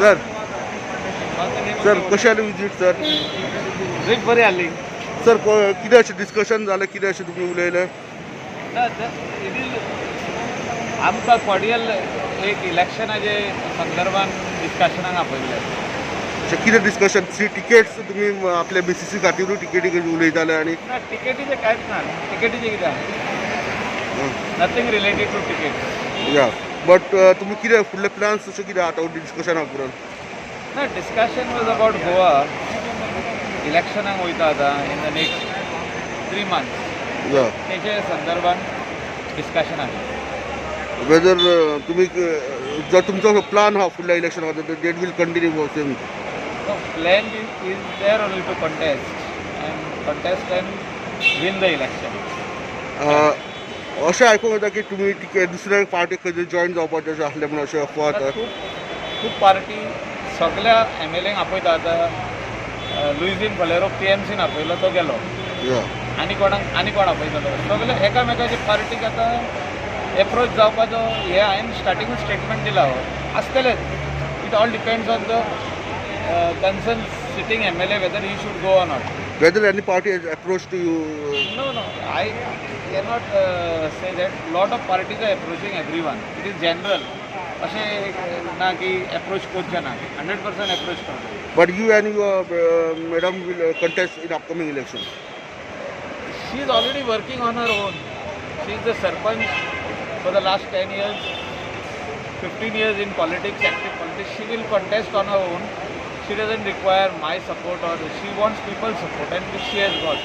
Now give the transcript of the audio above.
Sir sir कशें आलें visit sir? Trip बरी आसली. सर, कितें अशें डिस्कशन जालें, कितें अशें तुमी उलयलें? ना, it is आमकां कॉर्डियल एक इलेक्शनाचे संदर्भान डिस्कशनाक आपयल्लें. अशें कितें डिस्कशन? सी टिकेट्स तुमी आपल्या बीसीसी खातीरूय टिकेटी उलयताले आनी ना, टिकेटीचें कांयच ना. टिकेटीचें कितें, नथींग रिलेटेड टू टिकेट. या, बट तुमी कितें फुडले प्लॅन्स अशें कितें आतां डिस्कशना उपरांत? ना, डिस्कशन वॉज अबाउट गोवा. इलेक्शनाक वयता आतां in the next 3 months. तेचे संदर्भान डिस्कशन आसलें. वेदर तुमी जर तुमचो प्लान आहा फुडल्या इलेक्शना खातीर, that will continue same? No, plan is there only to contest and contest and win the election. अशें आयकूंक येता की तुमी टिकेट दुसऱ्या पार्टीक खंय जॉयन जावपाचें अशें आसलें म्हणून अशें अफवा आता आतां. खूब खूब पार्टी सगळ्या एमएलएंक आपयता आतां. लुईझीन फलेरो पीएमसीन आपयलो, तो गेलो. आनी कोणाक आनी कोण आपयतलो? सगळे एकामेकाचे पार्टीक आतां एप्रोच जावपाचो. हे हांवें स्टार्टिंगूच स्टेटमेंट दिला हो, आसतलेच. It all depends on the concern sitting MLA, whether he should go or not. Whether any party has approached to you? No, I cannot say that. Lot of parties are approaching everyone. It is general. अशें एक ना की approach करचे ना. 100% approach करता. But you and your madam will contest in upcoming election? She is already working on her own. She is the sarpanch for the last 10 years, 15 years in politics, active politics. She will contest on her own. She doesn't require my support or she wants people's support, and which she has got.